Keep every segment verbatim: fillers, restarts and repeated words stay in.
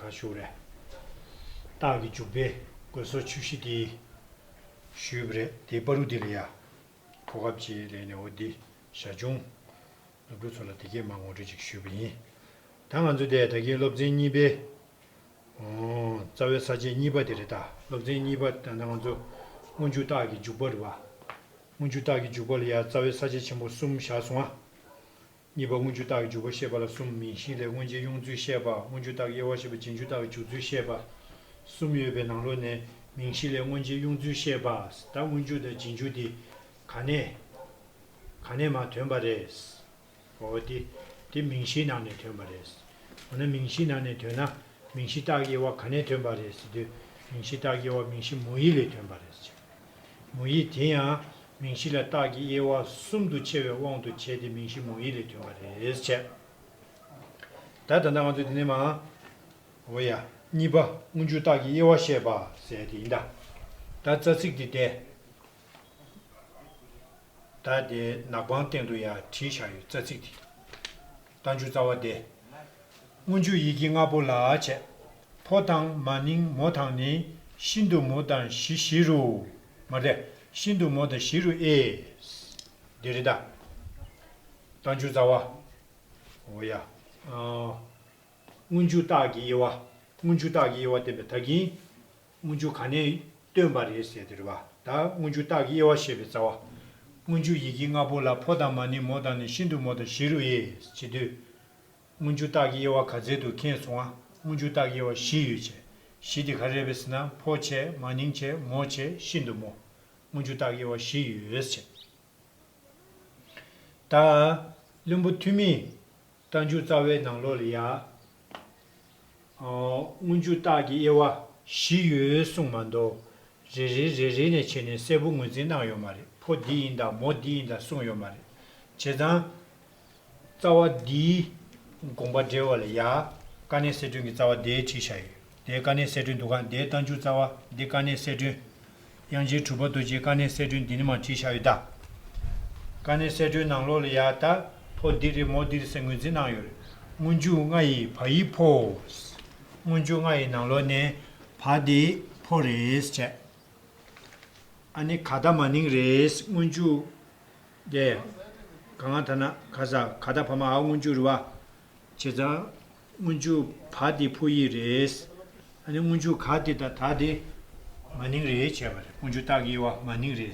ག་ཞུ་རེད། རྟགས་ཀྱི་འཇུག་པའི་དགོས་སོགས་ཆུ་བཞི་དེ་ཞུས་པ་རེད། དེའི་བར་དུ་དེ་ལ་ཡ་གོ་སྐབས་ཅིག་ལེན་ནས། འོ་འདི་ཞར་བྱུང་སློབ་ཕྲུག་ཚོ་ལ་དེ་གས་མར་ངོ་སྤྲོད་ཅིག་ཞུས་པ་ཡིན། ད་ང་ཚོ་དེ་ད་གིན་སློབ་ཚན་གཉིས་པའི་ཨོ། རྩ་བའི་ས་བཅད་གཉིས་པ་དེ་རེད་ད། སློབ་ཚན་གཉིས་པ་ད་ལྟ་ང་ཚོ་སྔོན་འཇུག་རྟགས་ཀྱི་འཇུག་པ་རེད་བ། སྔོན་འཇུག་རྟགས་ཀྱི་འཇུག་པ་ལ་ཡ་རྩ་བའི་ས་བཅད་ཆེན་པོ་གསུམ་བཞག་སོང་ང་། གཉིས་པ་སྔོན་འཇུག་རྟགས་ཀྱི་འཇུག་པ་བཤད་པ་ལ་གསུམ། མིང་གཞི་ལས་མངོན་རྗེས་དབྱུང་ཚུལ་བཤད་པ། སྔོན་འཇུག་རྟགས་ཀྱི་དབྱེ་བ་བཤད་པ། རྗེས་འཇུག་རྟགས་ཀྱི་འཇུག་ཚུལ་བཤད་པ། གསུམ་ཡོད་པའི་ནང་ལོགས་ནས་མིང་གཞི་ལས་མངོན་རྗེས་དབྱུང་ཚུལ་བཤད་པ། ད་སྔོན་འཇུག་དང་རྗེས་འཇུག་དེ་ག་ནས་ག་ནས་མར་ཐོན་པ་རེད། འོ་དེ། དེ་མིང་གཞིའི་ནང་ནས་ཐོན་པ་རེད། འོ་ན་མིང་གཞིའི་ནང་ནས་ཐོན་ན། མིང་གཞི་རྟགས་ཀྱི་དབྱེ་བ་ག་ནས་ཐོན་པ་རེད་ཟེར་དུས། མིང་གཞི་རྟགས་ཀྱི་དབྱེ་བ་མིང་གཞི་མོ་ཡིག་ལས་ཐོན་པ་རེད་ཟེར། མོ་ཡིག་དེ་ཡང་མིང་གཞི་ལ་རྟགས་ཀྱི་དབྱེ་བ་གསུམ་དུ་ཕྱེ་བའི་དབང་དུ་བྱས་ཏེ་མིང་གཞི་མོ་ཡིག་ལས་ཐོན་པ་རེད་ཟེར། ད་ད་ལྟ་ང་ཚོ་འདི་ནས་མར། འོ་ཡ། གཉིས་པ་སྔོན་འཇུག་རྟགས་ཀྱི་དབྱེ་བ་བཤད་པ་ཟེར་དེ་ཡིན་ད། ད་རྩ་ཚིག་འདི་བལྟས། ད་དེ་ནག་པང་སྟེང་དུ་ཡང་བྲིས་བཞག་ཡོད། རྩ་ཚིག་དེ། རྟགས་འཇུག་རྩ་བ་སྟེ། སྔོན་འཇུག་ཡི་གེ་ལྔ་པོ་ལ་བྱས། ཕོ་དང་མ་ནིང་མོ་དང་ནི། ཤིན་ཏུ་མོ་དང་ཞི་ཞི་རུ། མ་རེད། ཤིན་ཏུ་མོ་དང་ཞི་རུ་ཨེ། འདི་རེད་ད། རྟགས་འཇུག་རྩ་བ། འོ་ཡ། ཨ། སྔོན་འཇུག་རྟགས་ཀྱི་དབྱེ་བ། སྔོན་འཇུག་རྟགས་ཀྱི་དབྱེ་བ་བསྟན་པའི་ད་གིན། སྔོན་འཇུག་ག་ནས་བཏོན་པ་རེད་ཟེར་དེ་རེད་བ། ད་སྔོན་འཇུག་རྟགས་ཀྱི་དབྱེ་བ་བཤད་པའི་རྩ་བ། སྔོན་འཇུག་ཡི་གེ་ལྔ་པོ་ལ་ཕོ་དང་མ་ནིང་མོ་དང་ནི། ཤིན་ཏུ་མོ་དང་ཞི་རུ་ཨེ་བྱེད་དུས། སྔོན་འཇུག་རྟགས་ཀྱི་དབྱེ་བ་ག་ཚད་དུ་མཁྱེན་སོང་ང་། སྔོན་འཇུག་རྟགས་ཀྱི་དབྱེ་བ་བཞི་ཡོད་བྱས། བཞི་དེ་ག་རེ་རེད་ཟེར་ན། ཕོ་བྱས། མ་ནིང་བྱས། མོ་བྱས། ཤིན་ཏུ་མོ། སྔོན་འཇུག་རྟགས་ཀྱི་དབྱེ་བ་བཞི་ཡོད་བྱས། ད་བླུན་པོ་ཐུ་མིས་རྟགས་འཇུག་རྩ་བའི་ནང་ལོགས་ལ་ཡ། ཨོ། སྔོན་འཇུག་རྟགས་ཀྱི་དབྱེ་བ་བཞི་ཡོད་གསུངས་མ་གཏོགས། རེ་རེ་རེ་རེ་ནས་བྱས་ནས་གསལ་པོ་ངོས་འཛིན་གནང་ཡོད་མ་རེད། ཕོ་འདི་ཡིན་དང་མོ་འདི་ཡིན་དང་གསུངས་ཡོད་མ་རེད། བྱས་ཙང་། རྩ་བ་འདིའི་དགོངས་པ་འགྲེལ་བ་ལ་ཡ། དཀའ་གནད་གསལ་སྒྲོན་གྱི་རྩ་བ་དེ་བྲིས་བཞག་ཡོད། དེ་དཀའ་གནད་གསལ་སྒྲོན་འདུག་ག་འདིའི་རྟགས་འཇུག་རྩ་བ། འདི་དཀའ་གནད་གསལ་སྒྲོན། དབྱངས་ཅན་གྲུབ་པ་རྡོ་རྗེའི་དཀའ་གནད་གསལ་སྒྲོན་འདི་ནས་མར་བྲིས་བཞག་ཡོད་ད། དཀའ་གནད་གསལ་སྒྲོན་ནང་ལོགས་ལ་ཡ་ད། ཕོ་འདི་རེད་མོ་འདི་རེད་ཟེར་ངོས་འཛིན་གནང་ཡོད་རེད། སྔོན་འཇུག་ང་ཡི་བ་ཡི་ཕོ། སྔོན་འཇུག་ང་ཡི་ནང་ལོགས་ནས་བ་འདི་ཕོ་རེད་བྱས། ཨ་ནི་ག་ད་མ་ནིང་རེད། སྔོན་འཇུག་དེ། ག་ང་ད་ན་ག་ས་ག་ད་བ་མ་འ་སྔོན་འཇུག་རེད་བ། བྱས་ཙང་། སྔོན་འཇུག་བ་དེ་ཕོ་ཡིག་རེད། ཨ་ནི་སྔོན་འཇུག་ག་དེ་དང་ད་དེ་མ་ནིང་རེད་བྱས་པ་རེད། སྔོན་འཇུག་རྟགས་ཀྱི་དབྱེ་བ་མ་ནིང་རེད།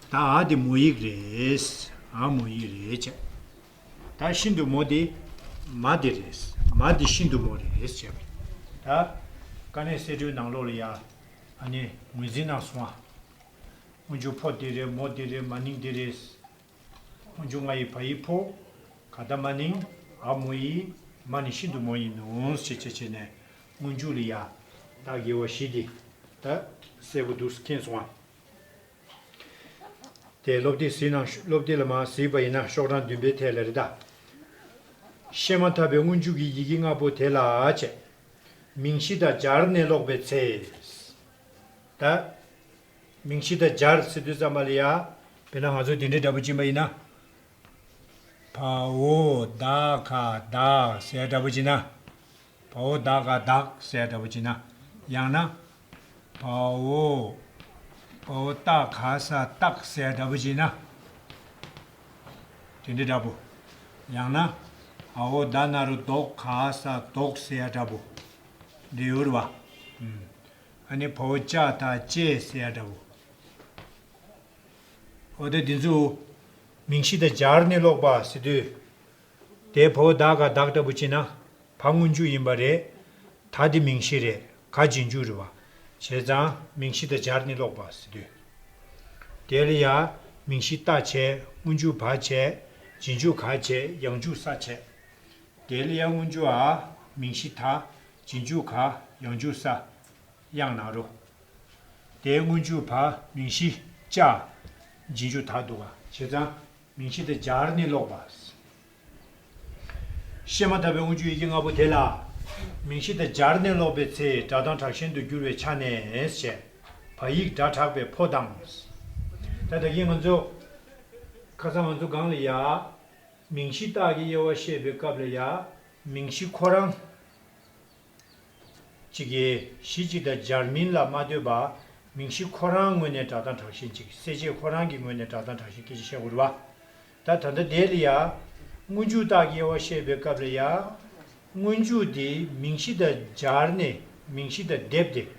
ད་འ་དེ་མོ་ཡིག་རེད། འ་མོ་ཡིག་རེད་བྱས། ད་ཤིན་ཏུ་མོ་དེ་མ་དེ་རེད། མ་དེ་ཤིན་ཏུ་མོ་རེད་བྱས་པ་རེད། ད་དཀའ་གནད་གསལ་སྒྲོན་ནང་ལོགས་ལ་ཡ། ཨ་ནི་ངོས་འཛིན་གནང་སོང་ང་། སྔོན་འཇུག་ཕོ་དེ་རེད། མོ་དེ་རེད། མ་ནིང་དེ་རེད། སྔོན་འཇུག་ང་ཡི་བ་ཡི་ཕོ། ག་ད་མ་ནིང་། འ་མོ་ཡིག་མ་ནི་ཤིན་ཏུ་མོ་ཡིན་ནོ་ཞེས་བྱས་བྱས་ནས། སྔོན་འཇུག་ལ་ཡ། རྟགས་ཀྱི་དབྱེ་བ་བཞི་དེ། ད་གསལ་པོ་འདུག་མཁྱེན་སོང་ང་། དེ་སློབ་དེབ་གཟིགས་ན། སློབ་དེབ་ལ་མར་གཟིགས་པ་ཡིན་ན་ཤོག་གྲངས་བདུན་པའི་ཐད་ལ་རེད་ད། བཤད་མ་ཐག་པའི་སྔོན་འཇུག་གི་ཡི་གེ་ལྔ་པོ་དེ་ལ་བྱས། མིང་གཞི་དང་སྦྱར་ནས་ཀློག་པའི་ཚེ། ད། མིང་གཞི་དང་སྦྱར་ཟེར་དུས་ཙམ་པ་ལ་ཡ། དཔེར་ན་ང་ཚོ་དེ་འདྲའི་འདྲ་པོ་ཅིག་ཡིན་པ་ཡིན་ན། བ་འོ་ད་ག་བདག་ཟེར་འདྲ་པོ་ཅིག་ན། བ་འོ་ད་ག་བདག་ཟེར་འདྲ་པོ་ཅིག་ན། ཡང་ན། བ་འོ། བ་འོ་ཏ་ག་ས་བཏགས་ཟེར་འདྲ་པོ་ཅིག་ན། དེ་འདྲ་འདྲ་པོ། ཡང་ན། འ་འོ་ད་ན་རོ་དོ་ག་ས་བདོག་ཟེར་འདྲ་པོ། འདི་ཡོད་རེད་བ། ཨ་ནི་བ་འོ་ཅ་ད་ཅེ་ཟེར་འདྲ་པོ། འོ་དེ་འདི་ཚོ། མིང་གཞི་དང་སྦྱར་ནས་ཀློག་པ་ཟེར་དུས། དེ་བ་འོ་ད་ག་བདག་ལྟ་བུ་བྱས་ན། བ་སྔོན་འཇུག་ཡིན་པ་རེད། ད་དེ་མིང་གཞི་རེད། ག་རྗེས་འཇུག་རེད་བ། བྱས་ཙང་མིང་གཞི་དང་སྦྱར་ནས་ཀློག་པ་ཟེར་དུས། དེ་ལ་ཡ། མིང་གཞི་ཏ་བྱས། སྔོན་འཇུག་བ་བྱས། རྗེས་འཇུག་ག་བྱས། ཡང་འཇུག་ས་བྱས། དེ་ལ་ཡ་སྔོན་འཇུག་འ། མིང་གཞི་ད། རྗེས་འཇུག་ག་ཡང་འཇུག་ས། དབྱངས་ན་རོ། དེའི་སྔོན་འཇུག་བ། མིང་གཞི་ཅ། རྗེས་འཇུག་ད་འདུག་ག་བྱས་ཙང་མིང་གཞི་དེ་སྦྱར་ནས་ཀློག་པ། བཤད་མ་ཐག་པའི་སྔོན་འཇུག་ཡི་གེ་ལྔ་པོ་དེ་ལ། མིང་གཞི་དེ་སྦྱར་ནས་ཀློག་པའི་ཚེ་སྒྲ་གདངས་དྲག་ཞན་དུ་འགྱུར་བའི་ཆ་ནས་ཞེས། བ་ཡིག་སྒྲ་དྲག་པའི་ཕོ་དང་། ད་ད་གིན་ང་ཚོ། ཁ་སང་ང་ཚོ་སྒང་ལ་ཡ། མིང་གཞི་རྟགས་ཀྱི་དབྱེ་བ་བཤད་པའི་སྐབས་ལ་ཡ། མིང་གཞི་ཁོ་རང་། གཅིག་གིས་གཞི་གཅིག་དང་སྦྱར་མིན་ལ་མ་ལྟོས་པར་མིང་གཞི་ཁོ་རང་ངོས་ནས་སྒྲ་གདངས་དྲག་ཞན་གཅིག་གསལ་བྱེད་ཁོ་རང་གི་ངོས་ནས་སྒྲ་གདངས་དྲག་ཞན་སྐད་ཆ་བཤད་དགོས་རེད་བ། ད་ད་ལྟ་དེ་ལ་ཡ། སྔོན་འཇུག་རྟགས་ཀྱི་དབྱེ་བ་བཤད་པའི་སྐབས་ལ་ཡ། སྔོན་འཇུག་དེ་མིང་གཞི་དང་སྦྱར་ནས་མིང་གཞི་དང་སྡེབ་སྟེ། རེད་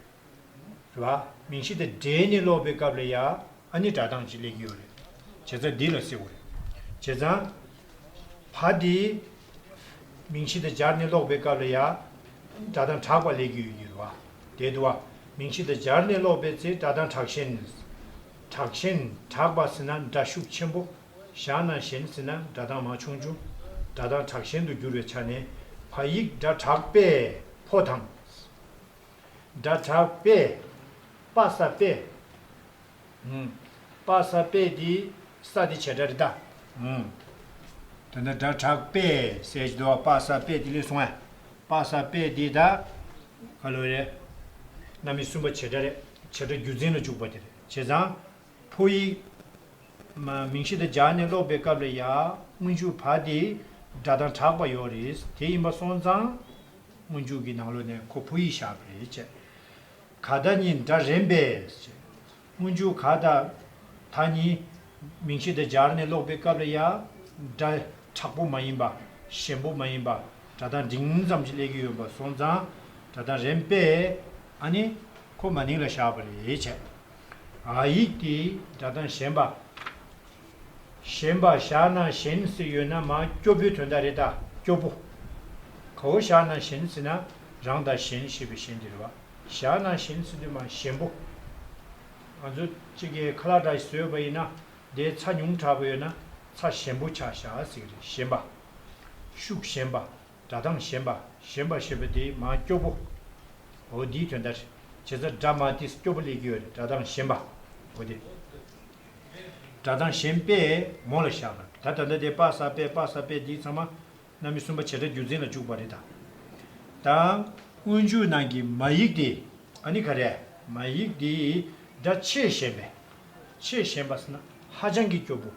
བ། མིང་གཞི་དང་སྦྲེལ་ནས་ཀློག་པའི་སྐབས་ལ་ཡ། ཨ་ནི་སྒྲ་གདངས་ཅིག་སླེབས་ཀྱི་ཡོད་རེད། བྱས་ཙང་འདི་ལ་ཟེར་དགོས་རེད། བྱས་ཙང་། བ་འདི། མིང་གཞི་དང་སྦྱར་ནས་ཀློག་པའི་སྐབས་ལ་ཡ། སྒྲ་གདངས་དྲག་པ་སླེབས་ཀྱི་ཡོད་ཀྱི་རེད་བ། དེ་འདུག་བ། མིང་གཞི་དང་སྦྱར་ནས་ཀློག་པའི་ཚེ་སྒྲ་གདངས་དྲག་ཞན། དྲག་ཞན་དྲག་པ་ཟེར་ན་སྒྲ་ཤུགས་ཆེན་པོ། ཞན་ན་ཞན་ཟེར་ན་སྒྲ་གདངས་མར་ཆུང་ཆུང་། སྒྲ་གདངས་དྲག་ཞན་དུ་འགྱུར་བའི་ཆ་ནས། བ་ཡིག་སྒྲ་དྲག་པས་ཕོ་དང་། སྒྲ་དྲག་པས། པ་ས་པས། ཨུམ། པ་ས་པས་འདི་ས་འདི་བྱེད་སྒྲ་རེད་ད། ཨུམ། དེ་ནས་སྒྲ་དྲག་པས་ཟེར་གྱི་འདུག་པ་ས་པས་འདི་ལས་སོང་ཨ། པ་ས་པས་འདི་ད། ག་ལོ་རེད། རྣམ་དབྱེ་གསུམ་པ་བྱེད་སྒྲ་རེད། བྱེད་སྒྲ་རྒྱུ་མཚན་ལ་འཇུག་པ་དེ་རེད། བྱས་ཙང་། ཕོ་ཡིག་མ་མིང་གཞི་དང་སྦྱར་ནས་ཀློག་པའི་སྐབས་ལ་ཡ། སྔོན་འཇུག་བ་དེ་སྒྲ་གདངས་དྲག་པ་ཡོད་རེད། དེ་ཡིན་པ་སོང་ཙང་། སྔོན་འཇུག་གི་ནང་ལོགས་ནས་ཁོ་ཕོ་ཡིག་བཞག་པ་རེད་ཅེས། ག་ད་གཉིས་སྒྲ་རན་པས་ཅེས། སྔོན་འཇུག་ག་ད་ད་གཉིས་མིང་གཞི་དང་སྦྱར་ནས་ཀློག་པའི་སྐབས་ལ་ཡ། སྒྲ་དྲག་པོ་མ་ཡིན་པ། ཞན་པོ་མ་ཡིན་པ། སྒྲ་གདངས་འབྲིང་ཙམ་ཞིག་སླེབས་ཀྱི་ཡོད་པ་སོང་ཙང་། སྒྲ་གདངས་རན་པས། ཨ་ནི། ཁོ་མ་ནིང་ལ་བཞག་པ་རེད་ཅེས། འ་ཡིག་དེ་སྒྲ་གདངས་ཞན་པ། ཞན་པ་ཞན་ན་ཞན་ཟེར་ཡོད་ན་མ་སྐྱོ་པོའི་དོན་དག་རེད་ད། སྐྱོ་པོ། ག་བོ་ཞན་ན་ཞན་ཟེར་ན་རང་དང་གཞན་ཞེས་པའི་ཞན་དེ་རེད་བ། ཞན་ན་ཞན་ཟེར་དུས་མ་ཞན་པོ། ང་ཚོ་གཅིག་གིས་ཁ་ལག་འདྲ་ཞིག་བཟོས་པ་ཡིན་ན་དེའི་ཚྭ་ཉུང་དྲགས་པ་ཡོད་ན་ཚྭ་ཞན་པོ་ཆགས་བཞག་ཟེར་གི་རེད། ཞན་པ། ཤུགས་ཞན་པ། སྒྲ་གདངས་ཞན་པ། ཞན་པ་ཞེས་པ་དེ་མ་སྐྱོ་པོ། འོ་འདིའི་དོན་དག་རེད། བྱས་ཙང་སྒྲ་མ་དེ་སྐྱོ་པོ་སླེབས་ཀྱི་ཡོད་རེད། སྒྲ་གདངས་ཞན་པ། འོ་དེ། སྒྲ་གདངས་ཞན་པས་མོ་ལ་བཞག་པ། ད་ད་ལྟ་དེ་པ་ས་པས་པ་ས་པས་འདི་ཚང་མ་རྣམ་དབྱེ་གསུམ་པ་བྱེད་སྒྲ་རྒྱུ་མཚན་ལ་འཇུག་པ་རེད་ད། ད་སྔོན་འཇུག་ནང་གི་མ་ཡིག་དེ་ཨ་ནི་ག་རེ། མ་ཡིག་དེ་སྒྲ་ཆེས་ཞན་པས། ཆེས་ཞན་པ་ཟེར་ན་ཧ་ཅང་གི་སྐྱོ་པོ།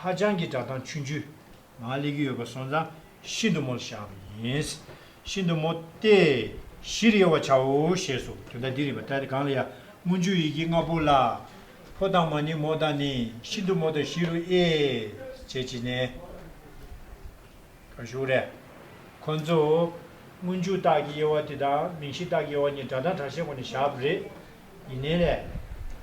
ཧ་ཅང་གི་སྒྲ་གདངས་ཆུང་ཆུང་། མར་སླེབས་ཀྱི་ཡོད་པ་སོང་ཙང་ཤིན་ཏུ་མོ་ལ་བཞག་པ་ཡིན། ཤིན་ཏུ་མོ་སྟེ། བཞིར་དབྱེ་བར་བྱའོ་ཞེས་སོ། དོན་དག་འདི་རེད་པ། ད་དེ་གང་ལ་ཡ། སྔོན་འཇུག་ཡི་གེ་ལྔ་པོ་ལ། ཕོ་དང་མ་ནིང་མོ་དང་ནི། ཤིན་ཏུ་མོ་དང་བཞི་རུ་དབྱེ། བྱས་ཅི་ནས། ག་ཞུ་རེད། ཁོ་ཚོ། སྔོན་འཇུག་རྟགས་ཀྱི་དབྱེ་བ་དེ་དང་མིང་གཞི་རྟགས་ཀྱི་དབྱེ་བ་གཉིས་སྒྲ་གདངས་དྲག་ཞན་སྒོ་ནས་བཞག་པ་རེད། ཡིན་ནའི་ལས།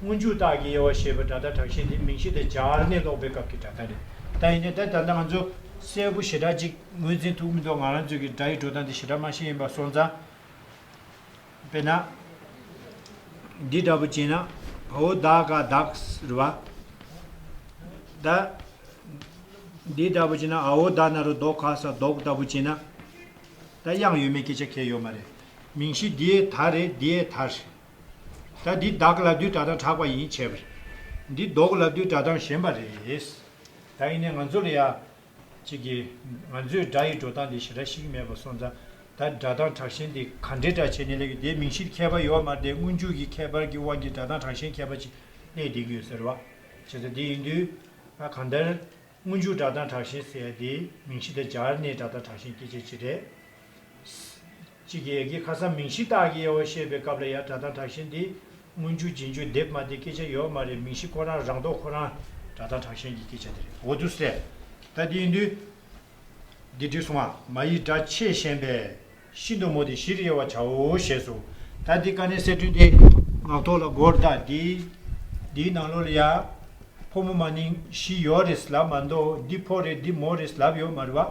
སྔོན་འཇུག་རྟགས་ཀྱི་དབྱེ་བ་ཞེས་པའི་སྒྲ་གདངས་དྲག་ཞན་དེ་མིང་གཞི་དང་སྦྱར་ནས་ཀློག་པའི་སྐབས་ཀྱི་སྒྲ་གདངས་རེད། ད་ཡིན་ནའི་ད་ད་ལྟ་ང་ཚོ་གསལ་པོ་ཞེ་དྲག་ཅིག་ངོས་འཛིན་ཐུབ་མི་འདུག་ང་རང་ཚོའི་གི་སྒྲ་ཡི་འགྲོ་སྟངས་དེ་ཞེ་དྲག་མ་ཤེས་ཡིན་པ་སོང་ཙང་། དཔེར་ན། འདི་འདྲ་པོ་བྱས་ན་འ་འོ་ད་ག་དག་རེད་བ། ད། འདི་འདྲ་པོ་བྱས་ན་འ་འོ་ད་ན་རོ་དོ་ག་ས་དོག་འདྲ་པོ་བྱས་ན། ད་དབྱངས་ཡོད་མེད་སྐད་ཆ་གལ་ཡོད་མ་རེད། མིང་གཞི་འདི་ད་རེད། འདི་ད་རེད། ད་འདི་དག་ལབ་དུས་སྒྲ་གདངས་དྲག་པ་ཡིན་བྱས་པ་རེད། འདི་དོག་ལབ་དུས་སྒྲ་གདངས་ཞན་པ་རེད། ད་ཡིན་ནའི་ང་ཚོ་ལ་ཡ། གཅིག་གིས་ང་ཚོས་སྒྲ་ཡི་འགྲོ་སྟངས་འདི་ཞེ་དྲག་ཤེས་ཀྱི་མེད་པ་སོང་ཙང་། ད་སྒྲ་གདངས་དྲག་ཞན་འདི་ག་འདྲའི་སྒྲ་བྱས་ནས་སླེབས་ཀྱི་དེ་མིང་གཞིའི་ཁྱད་པར་ཡོད་མ་རེད་དེ། སྔོན་འཇུག་གི་ཁྱད་པར་གྱི་དབང་གིས་སྒྲ་གདངས་དྲག་ཞན་ཁྱད་པར་ཅིག་སླེབས་བསྡད་ཀྱི་ཡོད་ཟེར་བ། བྱས་ཙང་འདི་ཡིན་དུས། ཨ་གང་ལྟར། སྔོན་འཇུག་སྒྲ་གདངས་དྲག་ཞན་ཟེར་ཡ་དེ་མིང་གཞི་དང་སྦྱར་ནས་སྒྲ་གདངས་དྲག་ཞན་སྐད་ཆ་ཅིག་རེད། གཅིག་གིས་ཡ་གི་ཁ་སང་མིང་གཞི་རྟགས་ཀྱི་དབྱེ་བ་བཤད་པའི་སྐབས་ལ་ཡ་སྒྲ་གདངས་དྲག་ཞན་དེ་སྔོན་འཇུག་རྗེས་འཇུག་སྡེབ་མ་དེ་སྐད་ཆ་ཡོད་མ་རེད། མིང་གཞི་ཁོ་རང་རང་ལྡོག་ཁོ་རང་སྒྲ་གདངས་དྲག་ཞན་གྱི་སྐད་ཆ་དེ་རེད། འོ་འདུག་སེ། ད་དེ་ཡིན་དུས། འདི་བྲིས་སོང་ང་། མ་ཡི་སྒྲ་ཆེས་ཞན་པས། ཤིན་ཏུ་མོ་དེ་བཞིར་དབྱེ་བར་བྱའོ་ཞེས་སོ། ད་འདི་དཀའ་གནད་གསལ་སྒྲོན་དེ་ངག་ཐོག་ལ་སྒོར་ད་འདི། འདིའི་ནང་ལོགས་ལ་ཡ། ཕོ་མོ་མ་ནིང་བཞི་ཡོད་རེད་ལབ་མ་འདུག་འདི་ཕོ་རེད་འདི་མོ་རེད་ལབ་ཡོད་མ་རེད་བ།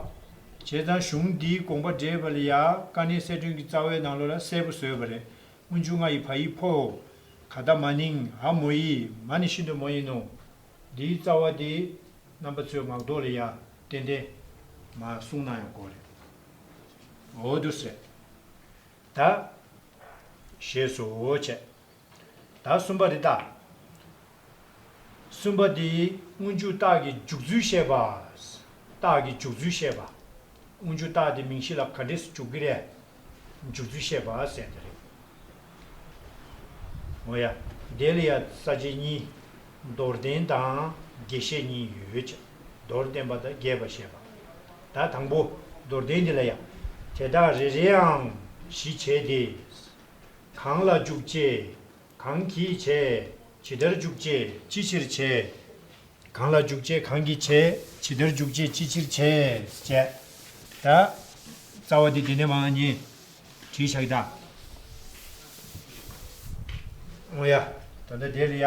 བྱས་ཙང་གཞུང་འདིའི་དགོངས་པ་འགྲེལ་བ་ལ་ཡ་དཀའ་གནད་གསལ་སྒྲོན་གྱི་རྩ་བའི་ནང་ལོགས་ལ་གསལ་པོ་བཟོས་པ་རེད། སྔོན་འཇུག་ང་ཡི་བ་ཡི་ཕོ། ག་ད་མ་ནིང་འ་མོ་ཡི་མ་ནི་ཤིན་ཏུ་མོ་ཡིན་ནོ། འདིའི་རྩ་བ་འདི་རྣམ་པ་ཚོས་ངག་ཐོག་ལ་ཡ་ཏན་ཏན་མ་གསུངས་ན་ཡང་དགོས་རེད། འོ་འདུག་སེ། ད། ཞེས་སོ་བྱས། ད་གསུམ་པ་རེད་ད། གསུམ་པ་འདི་སྔོན་འཇུག་རྟགས་ཀྱི་འཇུག་ཚུལ་བཤད་པ། རྟགས་ཀྱི་འཇུག་ཚུལ་བཤད་པ། སྔོན་འཇུག་རྟགས་དེ་མིང་གཞི་ལ་ག་འདྲས་སུ་འཇུག་གི་རེད། འཇུག་ཚུལ་བཤད་པ་ཟེར་དེ་རེད། འོ་ཡ། དེ་ལ་ཡ་ས་བཅད་གཉིས། མདོར་བསྟན་དང་རྒྱས་བཤད་གཉིས་ཡོད་ཅེས། མདོར་བསྟན་པ་དང་རྒྱས་པར་བཤད་པ། ད་དང་པོ་མདོར་བསྟན་འདི་ལ་ཡ། དེ་དག་རེ་རེའང་གཞི་བྱས་ཏེ། གང་ལ་འཇུག་ཅེས། གང་གིས་བྱས། ཇི་ལྟར་འཇུག་ཅེས། ཅི་ཕྱིར་བྱས། གང་ལ་འཇུག་ཅེས། གང་གིས་བྱས། ཇི་ལྟར་འཇུག་ཅེས། ཅི་ཕྱིར་བྱས། བྱས། ད་རྩ་བ་འདི་འདི་ནས་མར་ངས་བྲིས་བཞག་གི་ད། འོ་ཡ། ད་ལྟ་དེ་ལ་ཡ།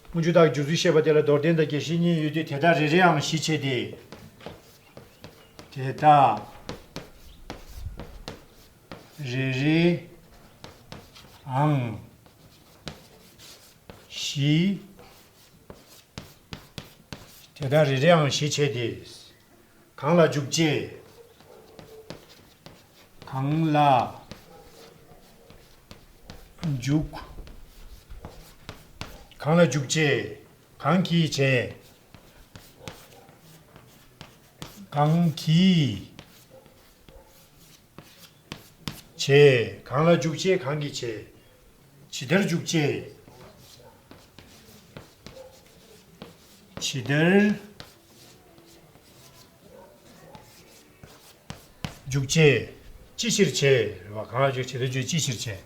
སྔོན་འཇུག་རྟགས་ཀྱི་འཇུག་ཚུལ་བཤད་པ་དེ་ལ་མདོར་བསྟན་དང་རྒྱས་བཤད་གཉིས་ཡོད་དུས། དེ་དག་རེ་རེའང་གཞི་བྱས་ཏེ། དེ་དག་རེ་རེའང་གཞི། དེ་དག་རེ་རེའང་གཞི་བྱས་ཏེ། གང་ལ་འཇུག་ཅེས། གང་ལ་འཇུག་གང་ལ་འཇུག་ཅེས། གང་གིས་བྱས། གང་གིས་བྱས། གང་ལ་འཇུག་ཅེས། གང་གིས་བྱས། ཇི་ལྟར་འཇུག་ཅེས། ཇི་ལྟར་འཇུག་ཅེས། ཅི་ཕྱིར་བྱས། རེད་བ། གང་ལ་འཇུག་ཇི་ལྟར་འཇུག་ཅི་ཕྱིར་བྱས།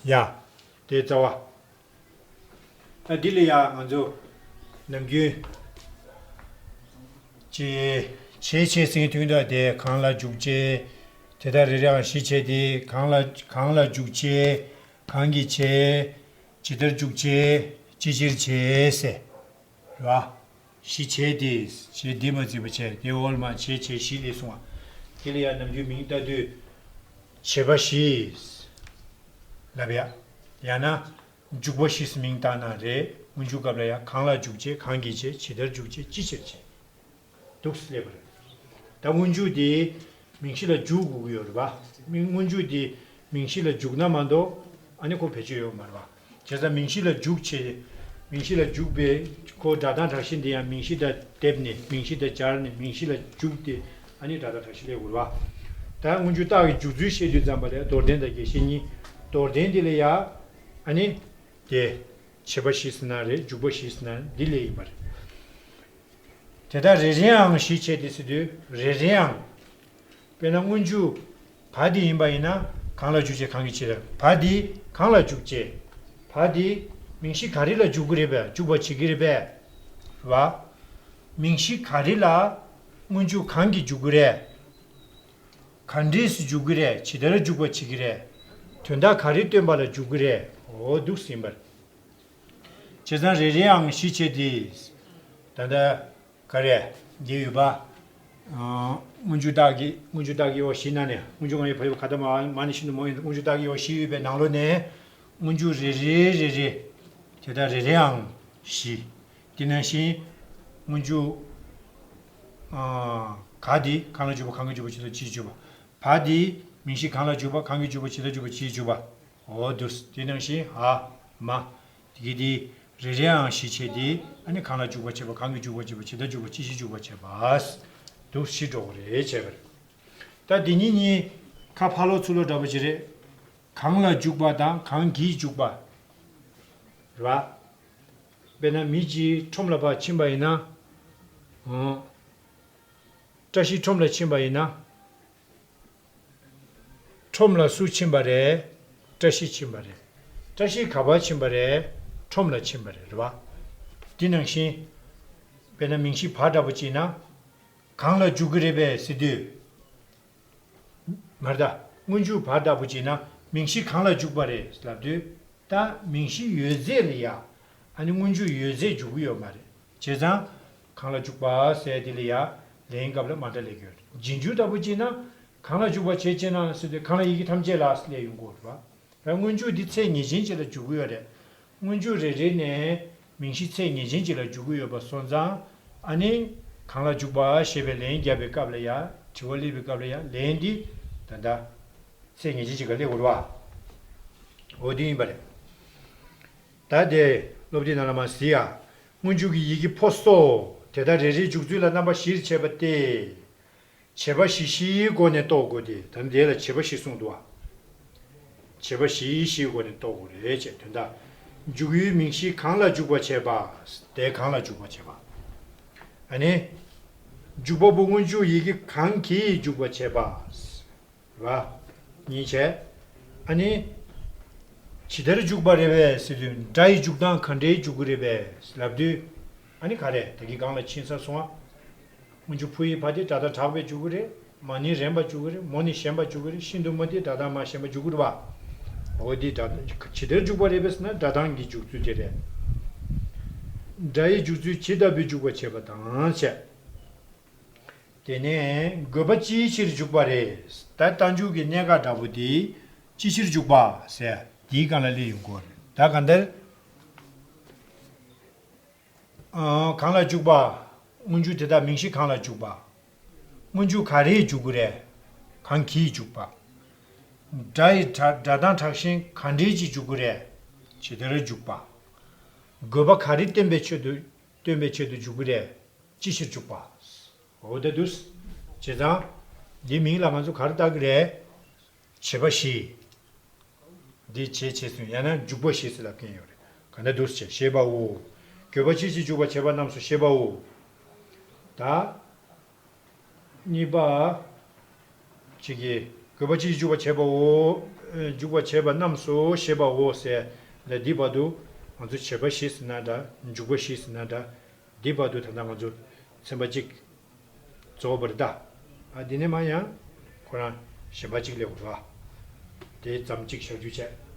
ཡ། དེ་རྩ་བ། ད་འདི་ལ་ཡ་ང་ཚོ་ནམ་རྒྱུན་ཅེས་བྱས་བྱས་ཟེར་མཁན་དོན་དག་དེ། གང་ལ་འཇུག་ཅེས། དེ་དག་རེ་རེའང་གཞི་བྱས་ཏེ། གང་ལ་གང་ལ་འཇུག་ཅེས། གང་གིས་བྱས། ཇི་ལྟར་འཇུག་ཅེས། ཅི་ཕྱིར་བྱས་ཟེར། རེད་བ། གཞི་བྱས་ཏེ། བྱས་ཏེ་མ་བརྩིས་པ་བྱས་ཏེ། འོག་ལ་མར་བྱས་བྱས་གཞི་ལས་གསུངས་པ། དེ་ལ་ཡང་ནམ་རྒྱུན་མིང་བཏགས་དུས་བྱས་པ་གཞི་ལབ་ཡ། ཡང་ན་འཇུག་པ་གཞི་མིང་བཏགས་ན་རེད། སྔོན་འཇུག་སྐབས་ལ་ཡང་གང་ལ་འཇུག་ཅེས། གང་གིས་བྱས། ཇི་ལྟར་འཇུག་ཅེས། ཅི་ཕྱིར་བྱས། འདུག་སླེབས་པ་རེད། ད་སྔོན་འཇུག་དེ་མིང་གཞི་ལ་འཇུག་དགོས་ཀྱི་ཡོད་རེད་པ། མིང་སྔོན་འཇུག་དེ་མིང་གཞི་ལ་འཇུག་ན་མ་གཏོགས་ཨ་ནི་ཁོ་བེད་སྤྱོད་ཡོད་མ་རེད་པ། བྱས་ཙང་མིང་གཞི་ལ་འཇུག་བྱས། མིང་གཞི་ལ་འཇུག་པའི་ཁོ་སྒྲ་གདངས་དྲག་ཤོས་འདི་ཡང་མིང་གཞི་དང་སྡེབ་ནས། མིང་གཞི་དང་སྦྱར་ནས། མིང་གཞི་ལ་འཇུག་སྟེ་ཨ་ནི་སྒྲ་གདངས་དྲག་ཤོས་སླེབས་དགོས་རེད་པ། ད་སྔོན་འཇུག་རྟགས་ཀྱི་འཇུག་ཚུལ་བཤད་དུས་ཙམ་པ་ལ་མདོར་བསྟན་དང་རྒྱས་བཤད་གཉིས། མདོར་བསྟན་འདི་ལ་ཡ་ཨ་ནི་དེ་བྱས་པ་གཞི་ཟེར་ན་རེད། འཇུག་པ་གཞི་ཟེར་ན་འདི་ལས་ཡིན་པ་རེད། དེ་དག་རེ་རེའང་གཞི་བྱས་ཏེ་ཟེར་དུས་རེ་རེའང་། དཔེར་ན་སྔོན་འཇུག་བ་འདི་ཡིན་པ་ཡིན་ན་གང་ལ་འཇུག་ཅེས། གང་གིས་བྱས། བ་འདི་གང་ལ་འཇུག་ཅེས། བ་འདི་མིང་གཞི་ག་རེ་ལ་འཇུག་གི་རེད་པས། འཇུག་པ་བྱེད་ཀྱི་རེད་པས། རེད་བ། མིང་གཞི་ག་རེ་ལ་སྔོན་འཇུག་གང་གིས་འཇུག་གི་རེད། ག་འདྲས་སུ་འཇུག་གི་རེད། ཇི་ལྟར་འཇུག་པ་བྱེད་ཀྱི་རེད། དོན་དག་ག་རེ་སྟོན་པ་ལ་འཇུག་གི་རེད། འོ་འདུག་ཟིན་པར། བྱས་ཙང་རེ་རེའང་གཞི་བྱས་ཏེ། ད་ལྟ་ག་རེ་འདི་ཡོད་པ། ཨ། སྔོན་འཇུག་རྟགས་ཀྱི། སྔོན་འཇུག་རྟགས་ཀྱི་ཡོ་བཞི་ནང་ནས། སྔོན་འཇུག་ང་ཡི་ཕ་ཡུལ་ག་ད་མ་མ་ནི་ཤིན་ཏུ་མོ་ཡིན། སྔོན་འཇུག་རྟགས་ཀྱི་ཡོ་བཞི་ཡོད་པའི་ནང་ལོགས་ནས། སྔོན་འཇུག་རེ་རེ་རེ་རེ། དེ་དག་རེ་རེའང་གཞི། དེ་ནང་བཞིན་སྔོན་འཇུག་ཨ། ག་འདི་གང་ལ་འཇུག་པ། གང་གིས་འཇུག་པ། ཇི་ལྟར་འཇུག་ཅེས། བ་འདི་མིང་གཞི་གང་ལ་འཇུག་པ། གང་གིས་འཇུག་པ། ཇི་ལྟར་འཇུག་པ། ཇི་ལྟར་འཇུག་པ། འོ་འདུག་དེ་ནང་བཞིན་འ་མ། དེ་གི་དེ་རེ་རེའང་གཞི་བྱས་ཏེ། ཨ་ནི་གང་ལ་འཇུག་པ་བྱས་པ། གང་གིས་འཇུག་པ་བྱས་པ། ཇི་ལྟར་འཇུག་པ། ཅི་ཕྱིར་འཇུག་པ་བྱས་པ། འདུག་བཞི་འགྲོ་གི་རེད་བྱས་པ་རེད། ད་འདི་གཉིས་གཉིས་ཁ་ཕར་ལོག་ཚུར་ལོག་འདྲ་པོ་ཅིག་རེད། གང་ལ་འཇུག་པ་དང་གང་གིས་འཇུག་པ། རེད་བ། དཔེར་ན་མི་གཅིག་ཁྲོམ་ལ་ཕར་ཕྱིན་པ་ཡིན་ན། འོ། བཀྲ་ཤིས་ཁྲོམ་ལ་ཕྱིན་པ་ཡིན་ན། ཁྲོམ་ལ་སུ་ཕྱིན་པ་རེད། བཀྲ་ཤིས་ཕྱིན་པ་རེད། བཀྲ་ཤིས་ག་པར་ཕྱིན་པ་རེད། ཁྲོམ་ལ་ཕྱིན་པ་རེད། རེད་བ། འདི་ནང་བཞིན། དཔེར་ན་མིང་གཞི་བ་འདྲ་པོ་ཅིག་ཡིན་ན། གང་ལ་འཇུག་གི་རེད་པས་ཟེར་དུས། མ་རེད་ད། སྔོན་འཇུག་བ་འདྲ་པོ་ཅིག་ཡིན་ན་མིང་གཞི་གང་ལ་འཇུག་པ་རེད་ལབ་དུས། ད་མིང་གཞི་ཡོད་ཚད་ལ་ཡ། ཨ་ནི་སྔོན་འཇུག་ཡོད་ཚད་འཇུག་གི་ཡོད་མ་རེད། བྱས་ཙང་། གང་ལ་འཇུག་པ་ཟེར་དེ་ལ་ཡ། ལན་སྐབས་ལ་མ་འདྲ་ལས་ཀྱི་ཡོད་རེད། རྗེས་འཇུག་འདྲ་པོ་ཅིག་ན། གང་ལ་འཇུག་པ་བྱེད་ཅེ་ན་ཟེར་དུས་གང་ལ་ཡི་གེ་ཐམས་ཅད་ལ་ལས་ཡོང་གི་ཡོད་རེད་བ། ད་སྔོན་འཇུག་འདི་ཚད་ངེས་ཅན་ཅིག་ལ་འཇུག་གི་ཡོད་རེད། སྔོན་འཇུག་རེ་རེ་ནས་མིང་གཞི་ཚད་ངེས་ཅན་ཅིག་ལ་འཇུག་གི་ཡོད་པ་སོང་ཙང་། ཨ་ནི་གང་ལ་འཇུག་པ་ཞེས་པའི་ལན་བརྒྱབ་པའི་སྐབས་ལ་ཡ། དྲི་བ་སླེབས་པའི་སྐབས་ལ་ཡ། ལན་འདི་ད་ལྟ་ཚད་ངེས་ཅན་ཅིག་ག་སླེབས་དགོས་རེད་བ། འོ་འདི་ཡིན་པ་རེད། ད་དེ་སློབ་དེབ་ནང་ལ་མར་གཟིགས་ཡ། སྔོན་འཇུག་གི་ཡི་གེ་ཕོ་སོ། དེ་དག་རེ་རེའི་འཇུག་ཚུལ་ལ་རྣམ་པ་བཞིར་ཕྱེ་བ་སྟེ། བྱས་པ་གཞི་བཞིའི་སྒོ་ནས་རྟོགས་དགོས་ཏེ། ད་ནི་དེ་ལ་བྱས་པ་བཞི་གསུངས་འདུག་བ། བྱས་པ་གཞི་བཞིའི་སྒོ་ནས་རྟོགས་དགོས་རེད་ཅེས། དོན་དག་འཇུག་ཡུལ་མིང་གཞི་གང་ལ་འཇུག་པར་བྱེད་པ། དེ་གང་ལ་འཇུག་པར་བྱེད་པ། ཨ་ནི། འཇུག་པ་པོ་སྔོན་འཇུག་ཡི་གེ་གང་གིས་འཇུག་པར་བྱེད་པ། རེད་བ། གཉིས་བྱས། ཨ་ནི། ཇི་ལྟར་འཇུག་པ་རེད་པས་ཟེར་དུས་སྒྲ་ཡི་འཇུག་སྟངས་ག་འདྲའི་འཇུག་གི་རེད་པས་ལབ་དུས། ཨ་ནི་ག་རེ་ད་གིན་སྒང་ལ་ཕྱིན་ཚར་སོང་ང་། སྔོན་འཇུག་ཕུ་ཡི་ཕ་དེ་སྒྲ་དང་དྲག་པས་འཇུག་གི་རེད། མ་ནི་རན་པ་འཇུག་གི་རེད། མོ་ནི་ཞན་པ་འཇུག་གི་རེད། ཤིན་ཏུ་མོ་དེ་སྒྲ་དང་མ་ཞན་པ་འཇུག་གི་རེད་བ། འོ་དེ་སྒྲ་ཇི་ལྟར་འཇུག་པ་རེད་པས་ཟེར་ན་སྒྲ་གདངས་ཀྱི་འཇུག་ཚུལ་དེ་རེད། སྒྲ་ཡི་འཇུག་ཚུལ་ཇི་ལྟ་བུའི་འཇུག་པར་བྱེད་པ་དང་བྱས། དེ་ནས་དགོས་པ་ཅིའི་ཕྱིར་འཇུག་པ་རེད། ད་རྟགས་འཇུག་གི་གནད་འགག་འདྲ་པོ་དེ་ཅིའི་ཕྱིར་འཇུག་པ་ཟེར་དེའི་སྒང་ལ་སླེབས་ཡོང་གི་རེད། ད་གང་ལྟར། ཨ། གང་ལ་འཇུག་པ། སྔོན་འཇུག་དེ་དག་མིང་གཞི་གང་ལ་འཇུག་པ། སྔོན་འཇུག་ག་རེས་འཇུག་གི་རེད། གང་གིས་འཇུག་པ། སྒྲ་ཡི་སྒྲ་སྒྲ་གདངས་དྲག་ཞན་ག་འདྲས་ཀྱིས་འཇུག་གི་རེད། ཇི་ལྟར་འཇུག་པ། དགོས་པ་ག་རེ་སྟོན་པའི་ཆེད་དུ་སྟོན་པའི་ཆེད་དུ་འཇུག་གི་རེད། ཅི་ཕྱིར་འཇུག་པ། འོ་དེ་འདུག་བྱས་ཙང་། འདིའི་མིང་ལ་ང་ཚོ་ག་རེ་བཏགས་ཀྱི་རེད། བྱེད་པ་བཞི། འདི་བྱེད་བྱེད་ཟེར་ཡང་ན་འཇུག་པ་བཞི་ཟེར་ལབ་མཁན་ཡོད་རེད། ག་འདྲ་འདུག་ཟེར་བྱས་ཞེས་པའོ། དགོས་པ་ཅིའི་ཕྱིར་འཇུག་པར་བྱེད་པ་རྣམས་སོ་ཞེས་པའོ། ད། གཉིས་པ། ཅིག་གིས་དགོས་པ་ཅིའི་ཕྱིར་འཇུག་པར་བྱེད་པའོ། འཇུག་པར་བྱེད་པ་རྣམས་སོ་ཞེས་པའོ་ཟེར། ད་འདི་བར་དུ་ང་ཚོ་བྱེད་པ་བཞི་ཟེར་ན་འདྲ། འཇུག་པ་བཞི་ཟེར་ན་འདྲ། འདི་བར་དུ་ད་ལྟ་ང་ཚོ་ཚན་པ་གཅིག་རྫོགས་པ་རེད་ད། ཨ། འདི་ནས་མར་ཡང་ཁོ་རང་གཞན་པ་གཅིག་སླེབས་དགོས་རེད་བ། དེ་ཙམ་གཅིག་བཞག་རྒྱུ་བྱས།